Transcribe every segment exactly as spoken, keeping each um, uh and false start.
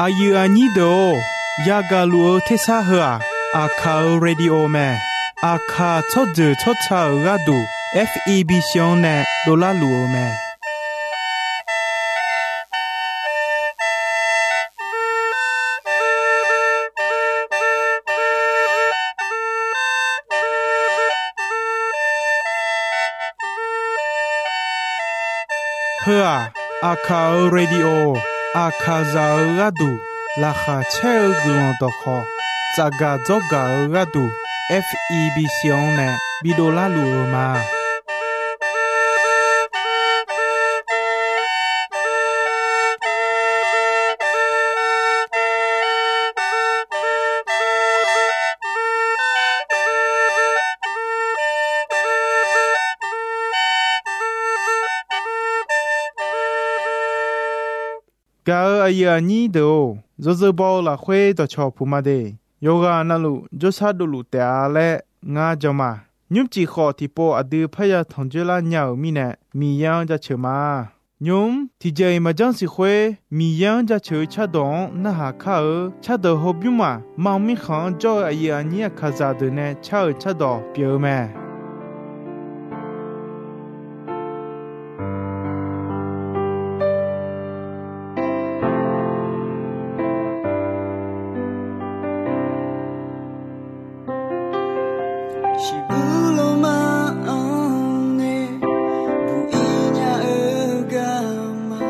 Aqyuif aqnyir deuq-or, yagaq luf-eu tersar heu-aq, Aqkaq-euq radio mae. Aqkaq tsawrjeuq tsawrca-euq gharduq, F E B C-anr nae dovlar luf-eu mae. Heu-aq, Aqkaq-euq radio, Aqkaqzaq-euq gharduq laqkhaq caer-eu guiqlanq dawqkhawq tsafgaq dzawrgaq-eu gharduq, F E B C-anr nae bidov larluf-eu ma. Gaq-euq aqyuif aqnyir deuq-or, yawzeu baw-eu lafkhoer dawqcawq puq ma de. Yawqghaq navluf jawrshar dovluf taef-a laer ngar jan ma. Nymrcif khawf tiqpov aqdui parya tanqjoer lar nya-euq mirnae, Miqyaer-anr jaceuq ma. Nymq-mr tiqjeq-iq maqjanr siq khoer, Miqyaer-anr jaceuq-eu cardawq-anr narhaq kar-eu cardawq hawbymr-aq, mar mirkhanq-anr jawr-eu aqyuif aqnyir Aqkaqzaq deuq nae car-euq cardawq pyeuf-eu mae. Shiqbuq lawma-anr nae buq-ir nya-eu garma,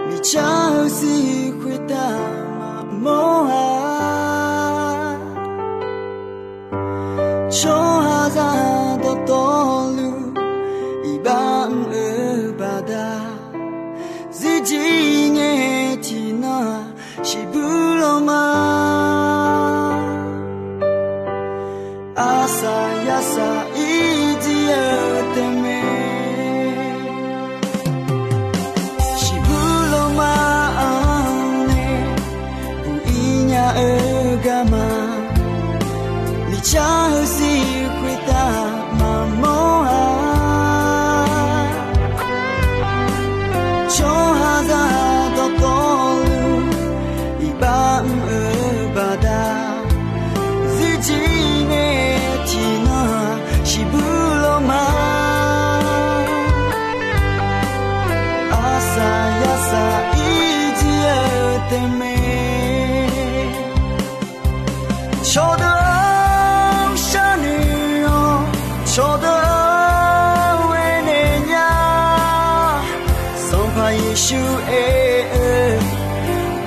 miqcar-eu sir khoertav maqmawr-a. Tsawrhaqzaq dawqtawvluf iqbax mr-eu baqda, zirjir ngae tiqnan-aq shiqbuq lawma, arsaq yarsaq irjir-eu taef mae. Shiqbuq lawma-anr nae buq-ir nya-eu garma, miqcar-eu sir khoertav maqmawr-a. Tsawrhaqzaq dawqtawvluf iqbax mr-eu baqda, zirjir ngae tiqnan-aq shiqbuq lawma, arsaq yarsaq irjir-eu taef mae. Cawqdeuq-anr sharnoeq-awr, cawqdeuq-anr aernaeq nya. Sanqpaq Yeqsur aer-eu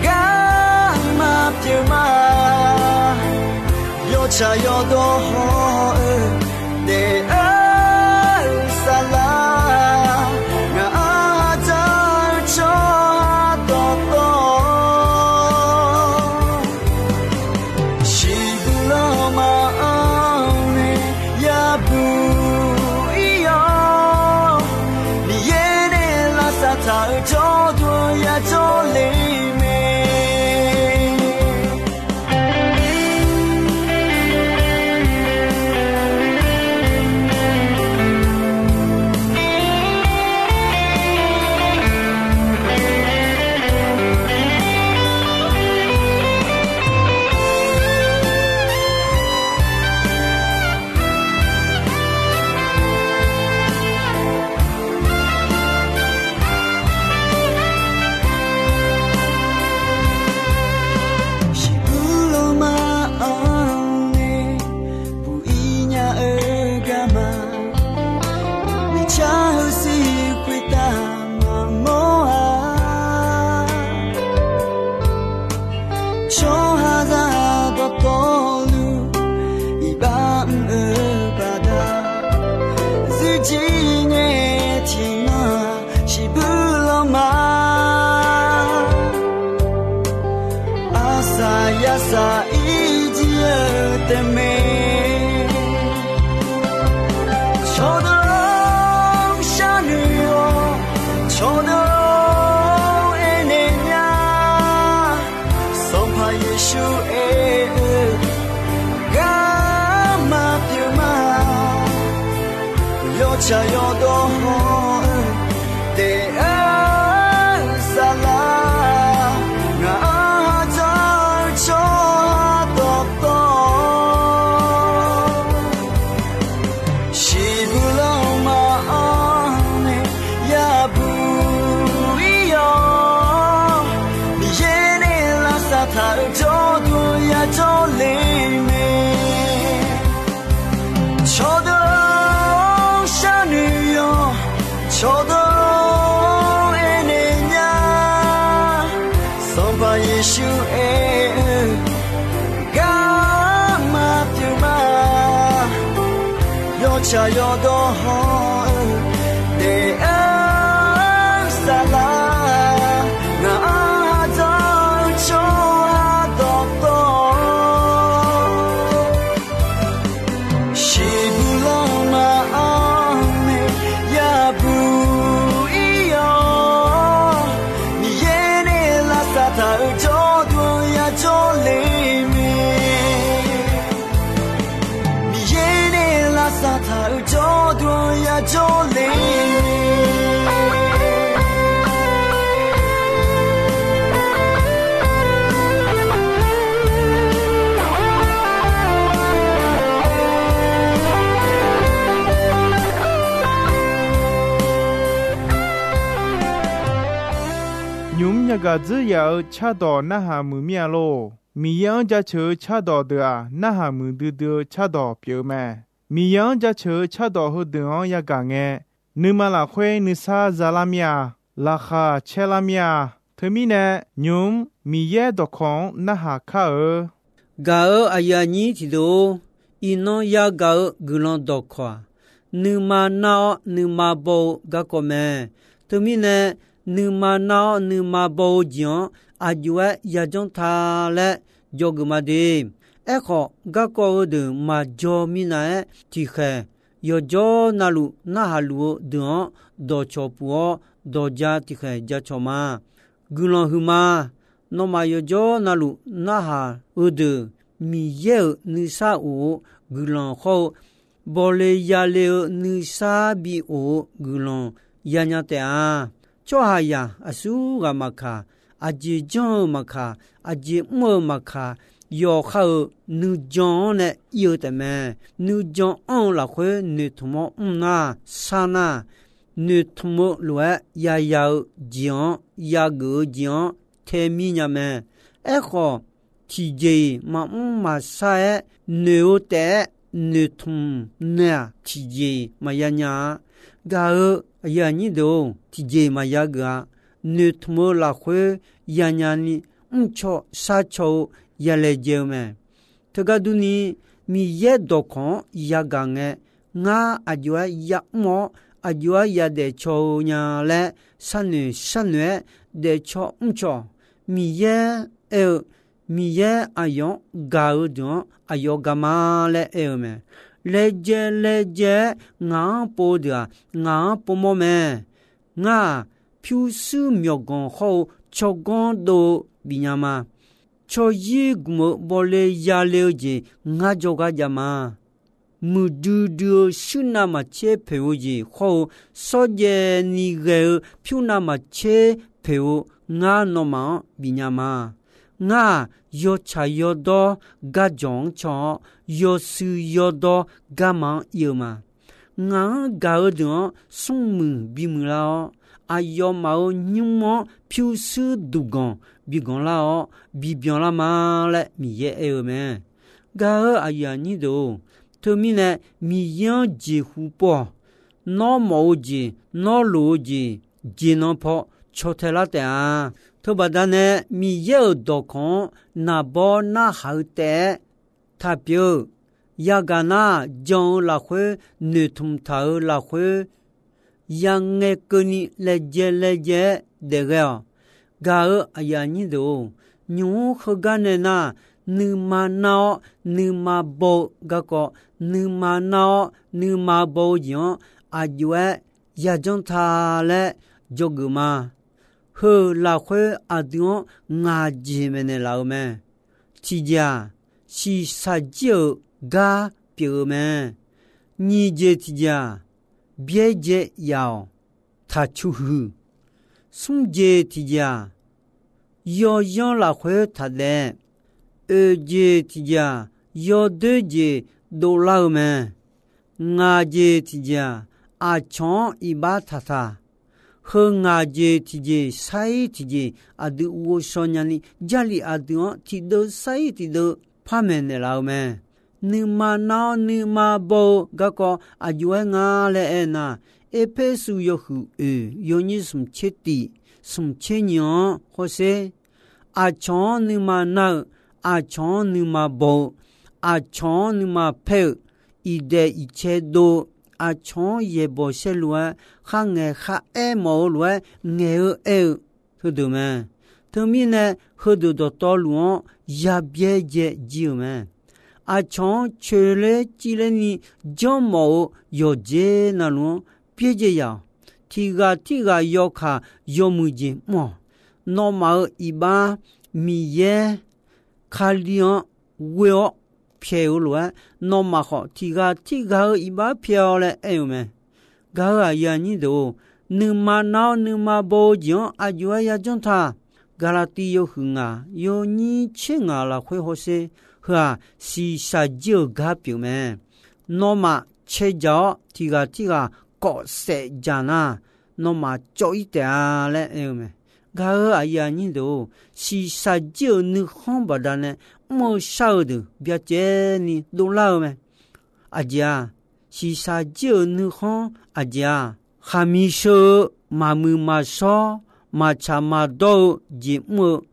garma pyeuf ma. Yawtsaq yawdawr haw-eu daef-eu saflar, ngaq-anr dzaq-eu tsawrhaq dawqtawv, shiqbuq lawma-anr nae yabuq-ir-awr, Miqyaer nae lavsav taq-eu jawrduq yajawr le mae. Shiqbuq lawma-anr nae buq-ir nya-eu garma, miqcar-eu sir khoertav maqmawr-a. Tsawrhaqzaq dawqtawvluf iqbax mr-eu baqda, zirjir ngae tiqnan-aq shiqbuq lawma, arsaq yarsaq irjir-eu taef mae. Cawqdeuq-anr sharnoeq-awr, cawqdeuq-anr aernaeq nya. Sanqpaq Yeqsur aer-eu garma pyeuf ma. Yawtsaq yawdawr haw-eu daef-eu saflar, ngaq-anr Cawqdawr aernaeq nya, Sanqpaq Yeqsur aer-eu, garma pyeuf ma. Yawtsaq yawdawr hawr-eu daef-eu saflar, ngaq-anr hadzanr-eu tsawrhaq dawqtawv, shiqbuq lanma-anr nae yabuq ir-awr, Miqyaer nae lavsav taq-euq jawrduq-anr yajawr le mae. Miqyaer nae lavsav taq-euq jawrduq-anr yajawr le mae. Nymq-mr yagaq dzeurya-eu cardawq narhaq muiq mir-a lor. Miqyaer-anr jaceuq-eu cardawq deuq-aq, narhaq muiqdui dui-eu cardawq pyeuf-eu mae. Miqyaer-anr jaceuq-eu cardawq heudeuq-anr yagaq ngae, nuima lafkhoer nuisar zalar mir-a, laqkhaq caerlar mir-a. Teumirnae, nymq-mr Miqyaer dawqkawq-anr narhaq kar-eu. Gaq-euq aqyuif aqnyir tiqdeuq-or, iqnan yagaq-eu guiqlanq dawqkawq-aq, nuima nar-awr nuima baw-eu garkawv mae. Teumirnae, nuima nar-awr nuima baw-eu jeq-anr aqjox-aer yajanr ta laer dzawgeuf ma de. Aerkhawf, garkawv heudeuq maqjaw minav-aer tiqkhaeq, yawqjawr navluf narhaq luf-eu deuq-anr dawqcawq puq-awr, dawqja tiqkhaeq jacawq ma. Guiqlanq huiqma. Nawmaf yawqjawr navluf narhaq-eu deuq, Miqyaer-euq nuisar of-eu guiqlanq hawr-eu, bawle yale-eu nuisar bi of-eu guiqlanq yanya taef-a. Tsawrhaqzaq aqsur ghaq maqkaq, aqjeq janr-eu maqkaq, aqjeq mr-eu maqkaq, yawqha-euq nuijan-anr nae ir-eu taef mae. Nuijan anr-eu lafkhoer noeqtmq-awr mr nar, sar nar, noeqtmq-eu lof-aer yaya-eu jeq-anr, yageuf-eu jeq-anr taemir nya mae. Aerkhawf, tiqjeq-iq maqmr maqsar-aer noeq-eu taef-aer noeqtmq nae-aq, tiqjeq-iq maqya nya-a. Gaq-euq aqyuif aqnyir deuq-or, tiqjeq-iq maqya geuf-a. Noeqtmq-eu lafkhoer yanya ni, mrcaw sarcaw-eu yalaejae-eu mae. Teugar durni, Miqyaer dawqkawq-anr yagaq ngae, ngar aqjox-aer yamr-awr, aqjox-aer yadaef caw-eu nya laer sharnoeq sharnoeq-aer daefcaw mrcaw. Miqyaer aer-eu, Miqyaer aqyawf-anr gaq-eu deuq-anr aqyawf gaq ma laer aer-eu mae. Laejae laejae-aer ngaq-anr pov-eu deuq-aq, ngaq-anr povmawr mae. Ngar-aq, pyurshuir myawqganq hawr-eu tsawrganr dov-eu bifnya ma. Tsawryir gmq-eu bawle yale-eu jeq ngar jawrgar jav ma. Muiqdui dui-eu shuir navmaqtser poeq-eu jeq hawr-eu, shawrjaev ni ghae-eu pyur navmaqtser poeq-eu ngar nawmaf-anr bifnya ma. Ngar-aq, yawtsaq yawdawr garjawq-anr caw-awr, yawshuif yawdawr garma-anr ir-eu ma. Ngaq-anr gaq-eu deuq-anr smrmuiq bimuiq lar-awr, aqyawfmaf-euq nymr-anr pyurshuir duqganq biganq lar-awr, bibyan lar ma laer Miqyaer aer-eu mae. Gaq-euq aqyuif aqnyir deuq-or, teumirnae Miqyaer-anr jeqhu pov-awq. Nawr mawf-eu jeq, nawr loq-eu jeq, jeq nan paw caw tae lar taef-a. Teubaqda nae Miqyaer-euq dawqkawq-anr naqbawr narhaq-eu taef-aer taqpyeuf-eu, yagaq nar jan-eu lafkhoer, noeqtmq taq-euq lafkhoer, yangae keuvni laejae laejae-aer daefghae-awq. Gaq-euq aqyuif aqnyir deuq-or, nymq-mr heugar nae nar, nuima nar-awr nuima baw-eu garkawv, nuima nar-awr nuima baw-eu jeq-anr aqjox-aer yajanr ta laer dzawgeuf ma. Heu lafkhoer aqdui-anr ngaq jeq maeqnaeq laf-eu mae. Tiqjeq-aq, shiqshaq jir-euq gar pyeuf-eu mae. Nyiq jeq tiqjeq-aq, byaerdzae yaf-awq, taqcu huiq. Smr jeq tiqjeq-aq, yawzanr lafkhoer taqdaef. Oeq jeq tiqjeq-aq, yawdoer jeq dovlar-eu mae. Ngaq jeq tiqjeq-aq, aqcawq-anr iqbax taqtaq. Heu ngaq jeq tiqjeq sar-ir tiqjeq aqdui ghovshaw nyani, Jarlif aqdui-anr tiqdeuv sar-ir tiqdeuv par maeqnaeq laf-eu mae. Nuima nar-awr nuima baw-eu garkawv aqjox-aer nga laer aernar, Erpersu yawhuiq oeq yawnyir smq tser tiq, smq tser nyiq-anr hawsher. Aqcawq-anr nuima nar-eu, aqcawq-anr nuima baw-eu, aqcawq-anr nuima paer-eu, iqdaeq iqcae dov-eu, aqcawq-anr yaeqbawq saerlu-aer, kharngaeq kharaer mawf-eu lof-aer ngaeq-eu aer-eu heudeuq mae. Teumirnae, heudeuq dawqtawvluf-anr yabyaerdzae jir-euq mae. Aqcawq-anr coeqler civlerni janrmawf-eu yawqjeq navluf-anr byaerdzae yaf-awq. Tiq ghaq tirghaq yawkaq yawmuiq jeq mr-awq. Nawmaf-euq iqbax Miqyaer Kali-anr ghoe-awr pyaeq-eu lof-aer, nawmaf khawf tiq ghaq tirghaq-eu iqbax pyaeq-awq laer aer-eu mae. Gaq-euq aqyuif aqnyir deuq-or, nuima nar-awr nuima baw-eu jeq-anr aqjox-aer yajanr ta. Gaqlaqtiv yawhuiq ngaq yawnyir tser ngaq lafkhoer hawsher. Heu-aq, shiqshaq jir-euq gar pyeuf mae. Nawmaf cae dzaq-awr tiq ghaq tirghaq kawf saef dzaq nar, nawmaf cawv-ir taef-a laer aer-eu mae. Gaq-euq aqyuif aqnyir deuq-or, shiqshaq jir-euq nuikhanr baqdanae mr-eu shar-eu deuq byacaevni dovlar-eu mae. Aqjeq-aq, shiqshaq jir-euq nuikhanr aqjeq-aq, khaqmiq sheu-eu maqmuiq maqshawr, maqtsaq maqdawr-eu jeq mr-eu,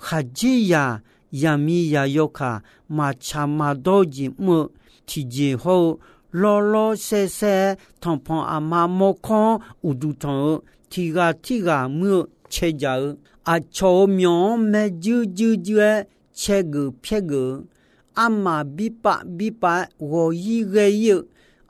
khaqdzerzaq, zaqmiqzaq yawkaq maqtsaq maqdawr-eu jeq mr-eu, tiqjeq hawr-eu, lawrlawr saersaer-aer tanqpanq aqma mawrkawr-anr uqduq tanq-eu, tiq ghaq tirghaq muir-eu cae dzaq-eu, aqcawq-euq myawq-anr maerjuir juir juir-aer cae geuf pyaer geuf-eu, armaf birpav birpav-aer ghawq-ir ghae-ir-eu,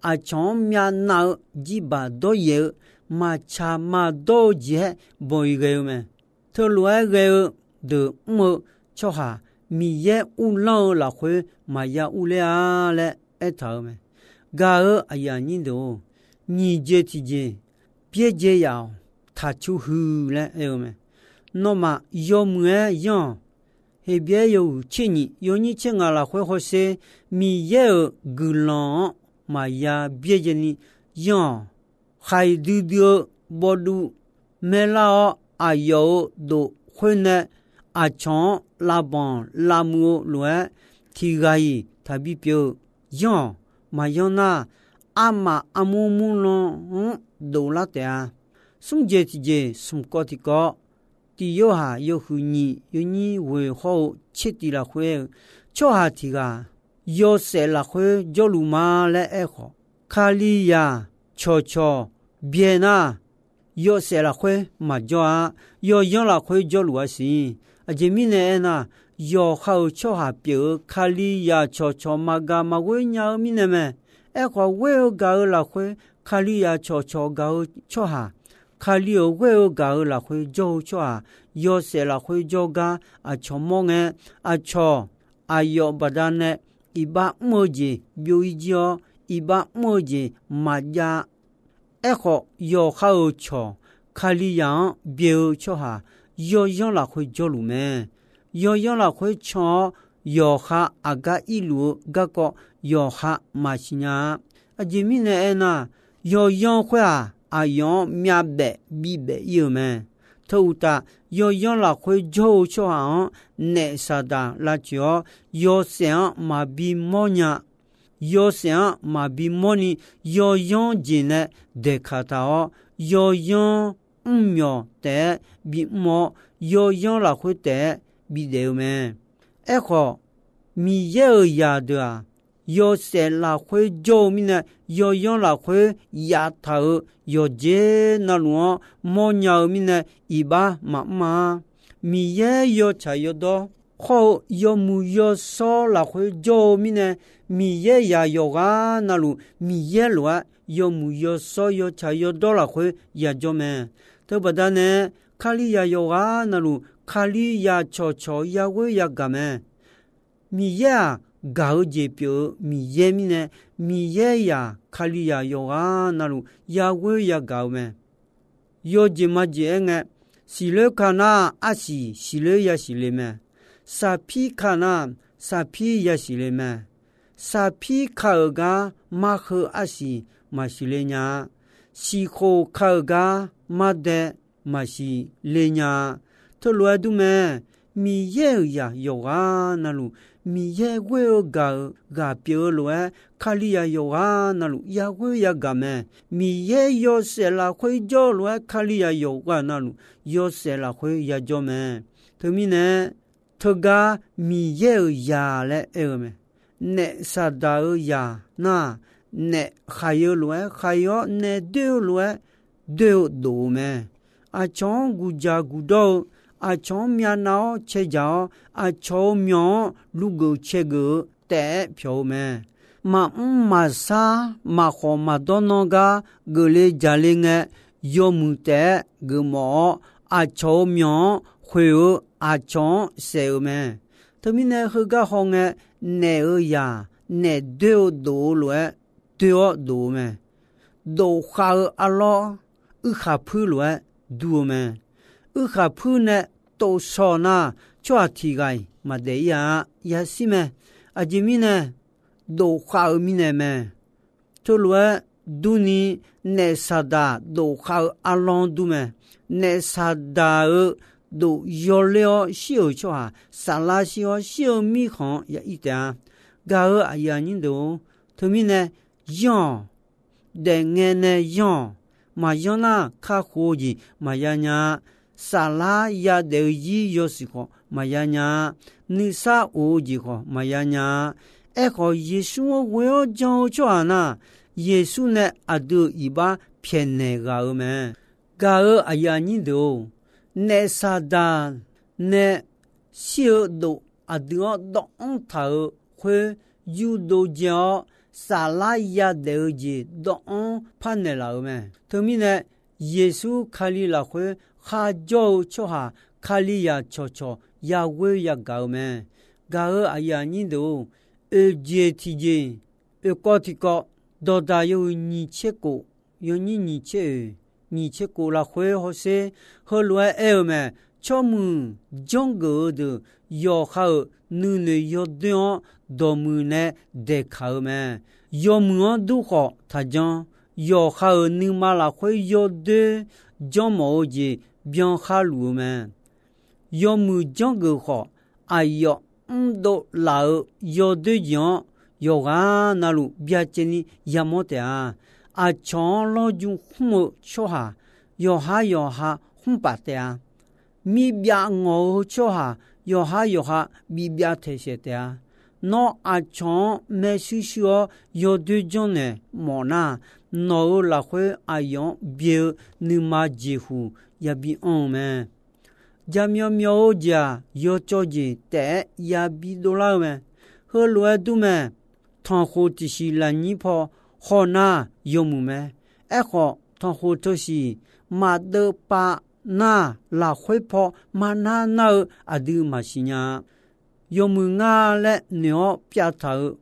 aqcawq-anr myavnav-eu jirbaq dawryaef-eu, maqtsaq maqdawr-eu jeq-aer bawq-iq ghae-eu mae. Teulof-aer ghae-eu deuq mr-eu tsawrhaq, Miqyaer uvlanr-eu lafkhoer maqya urler-a laer aertaq-euq mae. Gaq-euq aqyuif aqnyir deuq-or, nyiq jeq tiqjeq byaerdzae yaf-awq. Taqcur huiq laer aer-eu mae. Nawmaf yawmuiq-aer yanr-awq. Heqbyaer yawhuiq tser nyiq yawnyir tser ngaq lafkhoer hawsher. Miqyaer-euq guiqlanq-anr maqya byaerdzaeni yanr-awq. Khaqdui dui-eu bawvduv maerlar-awr, aqyawf-euq dof khoer nae aqcawq-anr lavbanq lavmuiq-eu lof-aer, tiq ghaq-iq taqbi pyeuf-eu yanr-awq. Maqyanr nar, armaf armur murlan-anr dovlar taef-a. Smr jeq tiqjeq smq kawv tiqkawv, tiq yorhaq yawhuiq nyiq yawnyir ghoeq hawr-eu tser tiq lafkhoer-eu, tsawrhaq tiq ghaq yawshaef lafkhoer jawrluf ma laer aerkhawf, Kalizaq cawqcawq byae nar, yawshaef lafkhoer maqjawr-a. Yawyanr lafkhoer jawrluf-a siq. Aqjeq mirnae aernar, yawqha-euq tsawrhaq pyeuf-eu Kalizaq cawqcawq maqgaq maqghoer nya-eu mirnae mae. Aerkhawf, ghoer-eu gaq-eu lafkhoer, Kalizaq cawqcawq gaq-eu tsawrhaq, Kali-euq ghoer-eu gaq-eu lafkhoer jawr-eu tsawrhaq, yawshaef lafkhoer jawr gar aqcawq mawr ngae, aqcawq aqyawf baqdanae iqbax mr-eu jeq byov-ir jir-awr, iqbax mr-eu jeq maqjav. Aerkhawf, yawqha-euq cawq Kalizaq-anr byae-eu tsawrhaq, yawyanr lafkhoer jawrluf mae. Yawyanr lafkhoer can-awr, yawqha aqgar irluf-eu garkawv yawqha maqsiq nya-a. Aqjeq mirnae aernar, yawyanr khoer-aq, aqyawf-anr myavbaef bibaef ir-eu mae. Teu uqtaf, yawyanr lafkhoer jawr-eu tsawrhaq-anr naef Saqdaq lavtsoeq-awr, yawshaef-anr maqbi mawrnya. Yawshaef-anr maqbi mawrni, yawyanr jeq nae daeqkaq taq-awr, yawyanr mrmyawq taef-aer bimr-awr, yawyanr lafkhoer taef-aer bidaef-eu mae. Aerkhawf, Miqyaer-euq zaqdeuq-aq, yawshaef lafkhoer jawr-eu mirnae, yawyanr lafkhoer yaftaq-euq yawqjeq navluf-anr mawrnya-eu mirnae, iqbax maqmr-a. Miqyaer yawtsaq yawdawr hawr-eu yawmuiq yawshawr lafkhoer jawr-eu mirnae, Miqyaer zaq yawqghaq navluf Miqyaer lof-aer yawmuiq yawshawr yawtsaq yawdawr lafkhoer yajawr mae. Teubaqda nae, Kalizaq yawqghaq navluf Kalizaq cawqcawq yaghoer yagaq mae. Miqyaer-aq, gaq-eu jeq pyeuf-eu Miqyaer mirnae, Miqyaer zaq Kalizaq yawqghaq navluf yaghoer yagaq-eu mae. Yawjeq majeq aerngae, siqloer ka nar arsiq siqloer yasiq le mae. Saqpir ka nar saqpir yasiq le mae. Saqpir ka-euq gar marheu arsiq maqsiq le nya-a. Siqkhof ka-euq gar mardae maqsiq le nya-a. Teulof-aer dur mae. Miqyaer-euq zaq yawqghaq navluf, Miqyaer ghoer-eu gaq-euq ghaq pyeuf-eu lof-aer, Kalizaq yawqghaq navluf yaghoer yagaq mae. Miqyaer yawshaef lafkhoer jawr-eu lof-aer, Kalizaq yawqghaq navluf yawshaef lafkhoer yajawr mae. Teumirnae, teugar Miqyaer-euq zaq laer aer-eu mae. Naef Saqdaq-euq zaq nar, naef khaiq-eu lof-aer khaiq-awr, naef doer-eu lof-aer doer-eu dof-eu mae. Aqcawq-anr guqdzaq guqdawr-eu, aqcawq-anr myavnav-awr cae dzaq-awr, aqcawq-euq myawq-anr lugeuf cae geuf-eu taef-aer pyawq-eu mae. Maqmr maqsar, maqkhawf maqdawr nanr gar geufle dzaqle ngae, yawmuiq taef-aer geufmawf-awr, aqcawq-euq myawq-anr khoeq-eu, aqcawq-anr saef-eu mae. Teumirnae heugar hawngae, naef-euq zaq, naef doer-eu dof-eu lof-aer doer-awr dof-eu mae. Dof khav-eu arlawr, uirkhaq puir lof-aer dur-eu mae. Uirkhaq puir nae tov shawq nar, tsawrhaq tiq ghaq-iq maqdaef ir-a, yashir mae. Aqjeq mirnae, dof khav-eu mirnae mae. Teulof-aer durni, naef Saqdaq dof khav-eu arlawr dur mae. Naef Saqdaq-euq dof yawler-awr shir-euq tsawrhaq, saflar shir-awr shir-eu mirkhanq-anr ya ir taef-a. Gaq-euq aqyuif aqnyir deuq-or, teumirnae yanr-awq. Daefngae nae yanr-awq. Maqyanr nar, kakhof-eu jeq maqya nya-a. Saflar yadaef-eu zir yawshuif khawf maqya nya-a. Nuisar of-eu jeq khawf maqya nya-a. Aerkhawf, Yeqsur-anr ghoe-awr jan-eu tsawrhaq nar, Yeqsur nae aqdui-euq iqbax pyaeqnaeq ghaq-eu mae. Gaq-euq aqyuif aqnyir deuq-or, naef Saqdaq nae shir-eu dof aqdui-anr dawvanr taq-euq khoer, yurdov dzae-awr saflar yadaef-eu jeq dawvanr parnaeq laf-euq mae. Teumirnae, Yeqsur Kali lafkhoer kharjawr-eu tsawrhaq Kalizaq cawqcawq yaghoer yagaq-eu mae. Gaq-euq aqyuif aqnyir deuq-or, oeq jeq tiqjeq, oeq kawv tiq kawv, Dawqdaq yawhuiq nyiq tser kof, yawnyir nyiq tser oeq, nyiq tser kof lafkhoer hawsher, heulof-aer aer-eu mae. Tsawrmuiq janrgeuf-eu deuq yawqha-euq nuinoeq yawdoer-anr dawqmuiq nae daeqkaq-eu mae. Yawmuiq-anr dur khawf taqjanr. Yawqha-euq nuima lafkhoer yawdoer janrmawf-eu jeq byan khar luf-eu mae. Yawmuiq janrgeuf khawf, aqyawf mrdov laf-euq yawdoer jeq-anr yawqghaq navluf byacaevni yamawr taef-a. Aqcawq-anr lawrju khmr-eu tsawrhaq yawqhar yawqha khmr paf taef-a. Mirbyav ngawq-eu tsawrhaq yawqhar yawqha bibyav taeqshaeq taef-a. Nawr aqcawq-anr maershuir shuir-awr yawdoer janrnaeq mawf nar, nawq-euq lafkhoer aqyawf-anr byae-eu nuima jeqhuq yabi anr-eu mae. Jaqmyawf myawf-eu jeq-aq, yawcawv jeq taef-aer yabi dovlar-eu mae. Heulof-aer dur mae. Tanqkhoq tiqsiq lafnyir paw haw nar, yawmuiq mae. Aerkhawf, tanqkhoq teusiq maqdeuv pav nar, lafkhoer paw maqnar nar-eu aqdui maqsiq nya-a. Yawmuiq ngar laer noeq-awr pyavtaq-euq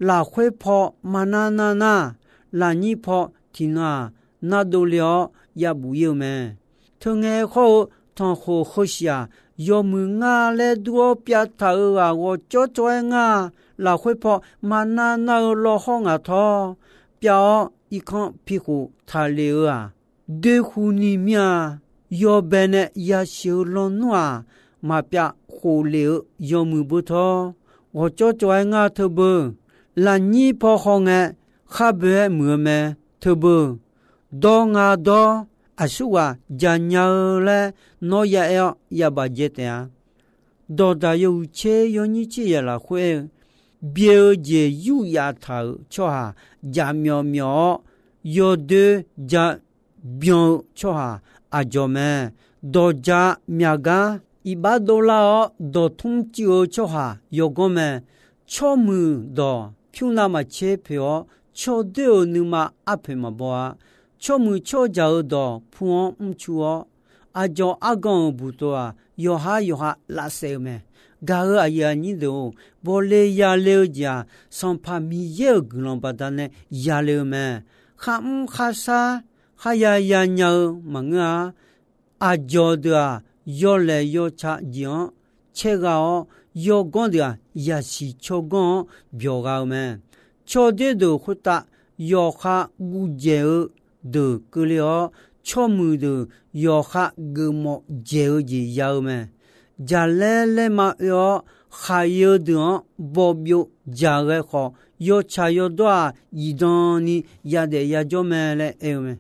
lafkhoer paw maqnar nar nar, lafnyir paw tiqnan-aq, nardov le-awr yabuf ir-eu mae. Teungae khawr-eu tanqkhoq heusiq-aq, yawmuiq ngar laer dur-awr pyavtaq-euq ghaq ghawqcawv cawv-aer ngar, lafkhoer paw maqnar nar-eu lawhawr ngaq tawr. Pyav-awr irkanr pikhof taqlef-eu-aq, doekhuq ni mir-a. Yawbae nae yasiq-eu lawnmr-aq, maqpyav khof lef-eu yawmuiq beu tawr. Ghawqcawv cawv-aer ngar teubeu, lafnyir paw hawngae, khar boe-aer muiq-eu mae. Teubeu, dawr nga dawr, aqsurghaq jaqnya-eu laer nawr ya aer-awr yabaf dzae taef-a. Dawqdaq yawhuiq tser yawnyir tser yaf lafkhoer-eu, byae-eu jeq yuryav taq-euq tsawrhaq jaqmyawf myawf-awr, yawdoer ja byan-eu tsawrhaq aqdzawq mae. Dawqja myaq gar iqbax dovlar-awr, dawqtmr civ-eu tsawrhaq yawganr mae. Tsawrmuiq dawq pyur navmaqtser poeq-awr, tsawrdoer-euq nuima arpoeq maqbaw-a. Tsawrmuiq tsawrjaq-euq dawq pu-anr mrcu-awr, aqdzawq argan-euq buqtov-aq, yawqhar yawqha lavsaef-eu mae. Gaq-euq aqyuif aqnyir deuq-or, bawle yale-eu jeq-aq, Sanqpaq Miqyaer-euq guiqlanq baqdanae yale-eu mae. Kharmr kharshar, kharya yanya-eu maqngeur-a. Aqdzawq deuq-aq, yawlaeq yawtsaq jeq-anr caergha-awr, yawganr deuq-aq, yasiq tsawrganr-anr byawqgha-eu mae. Tsawrdoer deuq khoertav yawqha guvdzaeq-eu deuq keuvle-awr, tsawrmuiq deuq yawqha geufmawf dzaeq-eu jeq ya-eu mae. jaqlaer laerma oe-awr, khaqi-eu deuq-anr bawbyov jaqghae khawf, yawtsaq yawdawr-aq, zifdan ni yadaef yajawr mae laer aer-eu mae.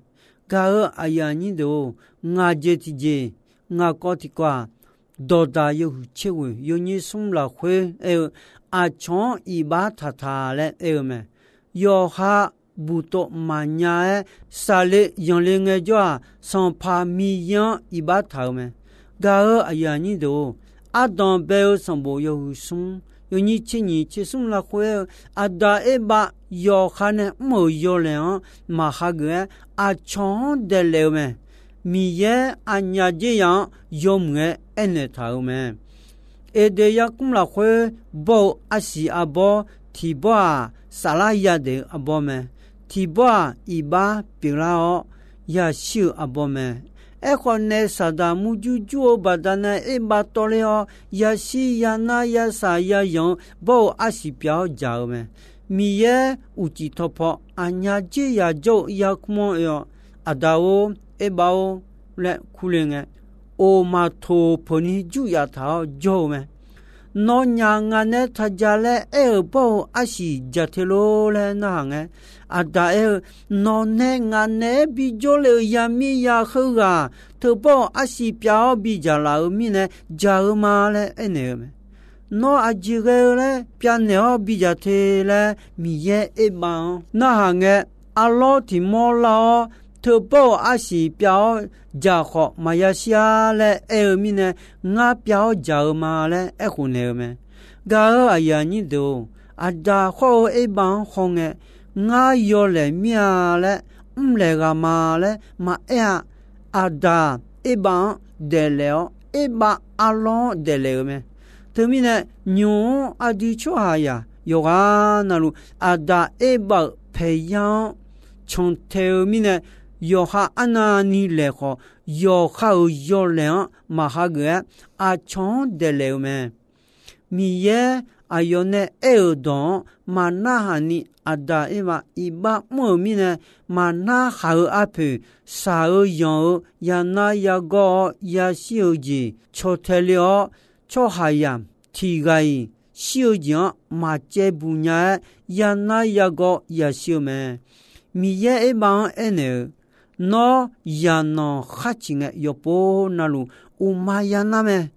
Gaq-eu aqyuif aqnyir deuq-or, ngaq jeq tiqjeq, ngaq kawv tiqkawv-aq, dawqdaq yawhuiq tser ghoeq yawnyir smr lafkhoer aer-eu, aqcawq-anr iqbax taqtaq laer aer-eu mae. Yawqha buqtov maqnya-aer saqle yanqle ngaejawr-aq, Sanqpaq Miqyaer-anr iqbax taq-eu mae. Gaq-eu aqyuif aqnyir deuq-or, ardanq bae-eu sanqbof yawhuiq smr yawnyir tser nyiq tser smr lafkhoer aer-eu, Aqdaq Erbav yawqha nae mr-euq yawlaeq-anr maqhageuf-aer, aqcawq-anr daeqlaef-eu mae. Miqyaer aqnyaf dzer yaf-anr yawmuiq-aer aernaeq taq-euq mae. Eqdeq yarkmr lafkhoer bawr-eu arsiq arbawr tiqbawr-aq, saflar yadaef-eu arbawr mae. Tiqbawr-aq, iqbax pyeuflar-awr yashir-eu arbawr mae. Aerkhawf nae, Saqdaq murjur jur-eu baqdanae Erbav tawvler-awr, yashir yanar yasaq yazanq-eu bawr-eu arsiq pyaf-awr jaq-eu mae. Miqyaer uqcif tawqpaw aqnyaf dzer yaf jawr-eu yarkmr-anr oe-awr, Aqda-or, Erbav-or laer kurle ngae, oq maqtoq peuqni jur yaftaq-awr jawr-eu mae. Nawnyaf ngaq nae taqja laer aer-euq bawr-eu arsiq jaq te lor laer narhaq ngae, Aqda aer-eu, Nawqnae ngaq naeq-aer bijawr le-euq yamir ya heughaq, teubawr-eu arsiq pyaf-awr bijaq laf-euq mirnae jaq-eu ma laer aernaeq-eu mae. Nawr aqjeq ghae-eu laer pyavnaeq-awr bijaq te laer Miqyaer Erbav-anr narhaq ngae, arlawr tiq mawr lar-awr, teubawr-eu arsiq pyaf-awr jaq khawf maqya shir-ar laer aer-eu mirnae, ngar pyaf-awr jaq-eu ma laer aerkhof naeq-eu mae. Gaq-eu aqyuif aqnyir deuq-or, Aqda khawr-eu Erbav-anr hawngae, ngar yawlaeq mir-a laer, mrlaeq ghaq ma laer maqaer-a. Aqda Erbav-anr daeflaef-awr, Erbav arlawr-anr daeflaef-eu mae. Teumirnae, nymq-mr aqdui tsawrhaqzaq yawqghaq navluf, Aqda Erbav-euq paeqyar-anr cantae-eu mirnae, yawqha arnavni laeq khawf, yawqha-euq yawlaeq-anr maqhageuf-aer, aqcawq-anr daeflaef-eu mae. Miqyaer aqyawf nae aer-euq dawq-anr maqnarhaq ni Aqda Erbav iqbax mr-euq mirnae, maqnarhaq-eu arpoeq, shaq-eu yanq-eu yanar yagawr-awr yashir-eu jeq caw tae le-awr, tsawrhaqzaq tiq ghaq-iq shir-eu jeq-anr maqcaev buq nya-aer, yanar yagawr yashir-eu mae. Miqyaer Erbav-anr aernaeq-eu, Nawr, yaqnanq khar ciq ngae yawpov navluf, uqma yanar mae.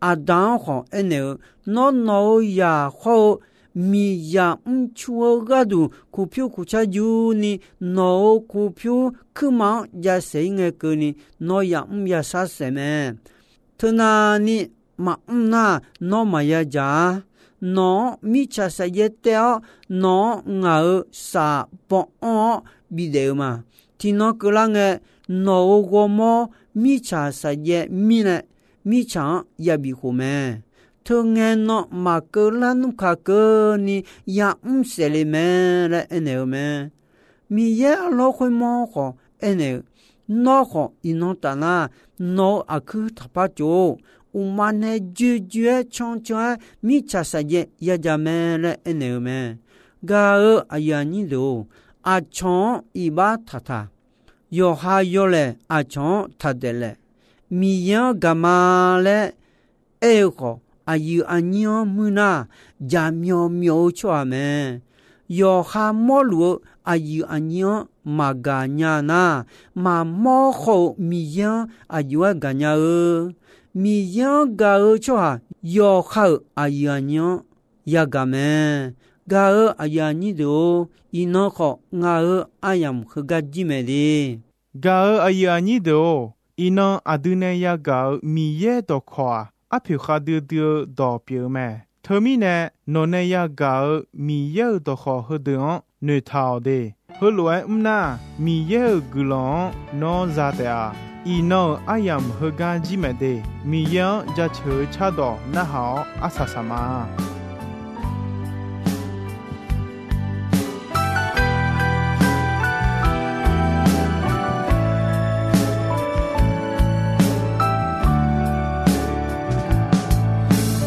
Aqda-anr khawf aernaeq-eu, Nawr, nawq-euq zaq hawr-eu miqzaq mrcur-eu gharduq, kuqpyur kuqcar jurni, nawq-euq kuqpyur kuirma-anr jav saef-ir ngae keuvni, nawr yamr yashar saef mae. Teunavni maqmr nar, nawr maqya jaq-ar. Nawq-anr mirtsaq saqjaev taev-awr, nawq-anr ngaq-euq saf baw anr-awr bidaef-eu ma. Tiqnan keuvlar ngae, nawq-euq ghawrmawr mirtsaq saqjaev mirnae, mirtsaq-anr yabif khof mae. Teungae nan maqkeuv lar nmr kaq keuvni yamr saef le mae laer aernaeq-eu mae. Miqyaer arlawr khoermawr khawf aernaeq-eu, Nawr khawf iqnan taf nar, nawq-euq aqkuir taqpar tsof-or, uqma nae joejoe-aer cancan-aer mirtsaq saqjaev yajaq mae laer aernaeq-eu mae. Gaq-eu aqyuif aqnyir deuq-or, aqcawq-anr iqbax taqtaq, yawqha yawlaeq aqcawq-anr taqdaeq laef, Miqyaer-anr gaq ma laer aer-eu khawf, aqyuif aqnyir-anr muir nar, jaqmyawf myawf-eu tsawrhaq mae. Yawqha mawrluf-eu aqyuif aqnyir-anr maqgaq nya nar, maqmawr khawf-eu Miqyaer-anr aqjox-aer gaqnya-eu. Miqyaer-anr gaq-eu tsawrhaq yawqha-euq aqyuif aqnyir-anr yagaq mae. Gaq-eu aqyuif aqnyir deuq-or, iqnan khawf ngaq-euq aryamq heugar jir mae de. Gaq-eu aqyuif aqnyir deuq-or, iqnan aqdui nae yagaq-euq Miqyaer dawqkawq-aq, arpoeq khavdui dui-eu dawq pyeuf-eu mae. Teumirnae, nawqnae yagaq-euq Miqyaer-euq dawqkawq heudeuq-anr noeqtaq-awq de. Heulof-aer mr nar, Miqyaer-euq guiqlanq-anr nawr za taef-a. Iqnan-euq aryamq heugar jir mae de. Miqyaer-anr jaceuq-eu cardawq narhaq-awr arsaq saq ma.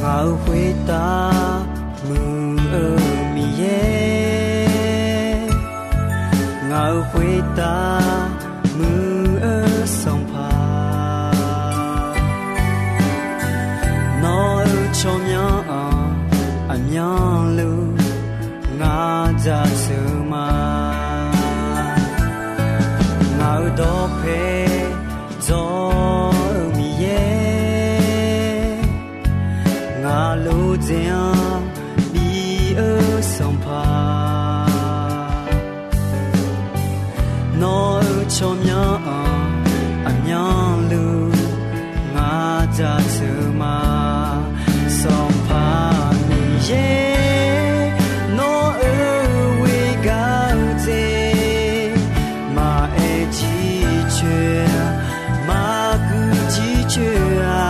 Ngaq-euq khoertav muiq-eu Miqyaer, ngaq-euq khoertav muiq-eu Sanqpaq, Dawqpae dzawr-eu Miqyaer, ngaq lof dzaeq-anr bi-eu Sanqpaq, nawq-euq tsawrmyanr-anr aqmyanluf ngaq jaceuq ma. Sanqpaq Miqyaer, nawr-euq ghoer gar-eu dzaeq, maqaer jircoer-a, maqguiq jircoer-a,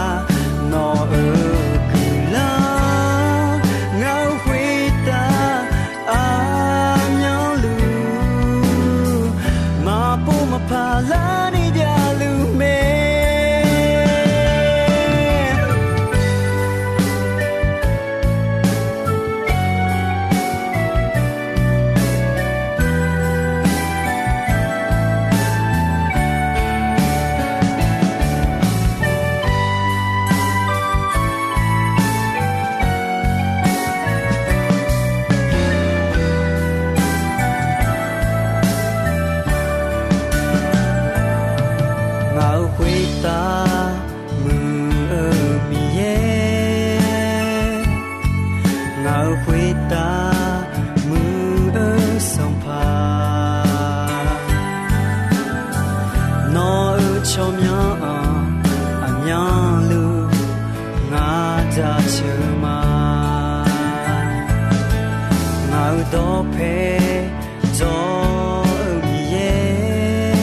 nawq-euq guiqlanq ngaq-euq khoertav aqmyanluf maqpov maqpar larni javluf mae. Ngaq-euq khoertav muiq-eu Miqyaer, ngaq-euq khoertav muiq-eu Sanqpaq, nawq-euq tsawrmyanr-anr aqmyanluf ngaq jaceuq ma. Ngaq-euq dawqpae dzawr-eu Miqyaer,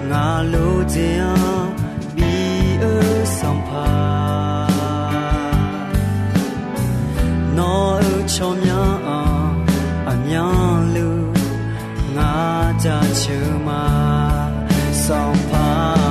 ngaq lof dzaeq-anr bi-eu Sanqpaq, nawq-euq tsawrmyanr-anr aqmyanluf ngaq jaceuq ma. Sanqpaq